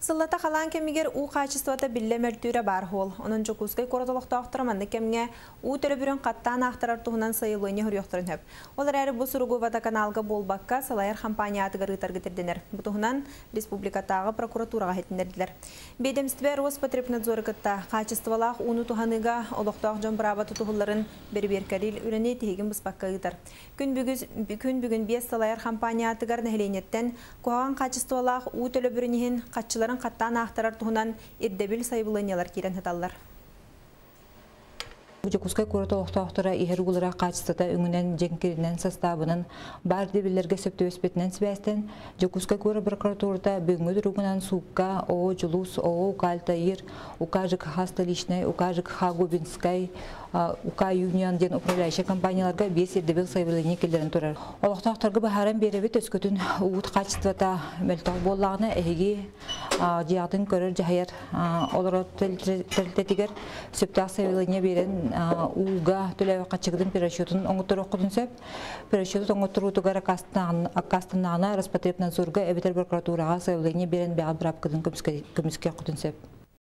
Сыллата халаан кэмигэр уу хаачыстыбата биллэ мөлтүүрэ баар суол. Онон Дьокуускай куорат олохтоохторо маннык кэмҥэ уу төлөбүрүн хаттаан аахтарар туһунан сайабылыанньа суруйуохтарын сөп. Ол эрээри бу суругу Водоканалга буолбакка, салайар хампаанньа аатыгар ыытарга ирдэнэр. Бу туһунан республикатааҕы прокуратураҕа иһитиннэрдилэр. Биэдэмистибэ Роспотребнадзоры кытта хаачыстыбалаах ууну туһаныыга олохтоох дьон бырааба тутуһулларын бэрэбиэркэлиир үлэни тиһигин быспакка ыытар. Күн бүгүн 5 салайар хампаанньа аатыгар нэһилиэнньэттэн куһаҕан хаачыстыбалаах уу төлөбүрүн иһин хаччыларын хаттаан аахтарар туһунан ирдэбил сайабылыанньалар киирэн сыталлар. Дьокуускай куорат олохтоохторо иһэр уулара хаачыстыбата өҥүнэн, дьэҥкиринэн, састаабынан баар ирдэбиллэргэ сөп түбэспитинэн сибээстэн, Дьокуускай куорат прокуратурата бүгүҥҥү туругунан суукка ООО «Дьулус», ООО «УК Альтаир», УК ЖКХ «Столичный», УК ЖКХ «Губинскай», УК «Юнион» диэн управляющай компанияларга 5 ирдэбил сайабылыанньа киллэрэн турар. Олохтоохторго быһааран биэрэбит, өскөтүн уут хаачыстыбата мөлтөх буоллаҕына, эһиги дьиэҕитин көрөр дьаһайар олорор тэрилтэтигэр сөптөөх сайабылыанньа биэрэн ууга төлөөбүт хаччыгытын перерасчетун оҥотторуоххутун сөп. Перерасчету оҥотторуутугар аккаастаннаҕына Роспотребнадзорга эбэтэр прокуратураҕа сайабылыанньа биэрэн бэҕэ быраапкытын көмүскүөххүтүн сөп.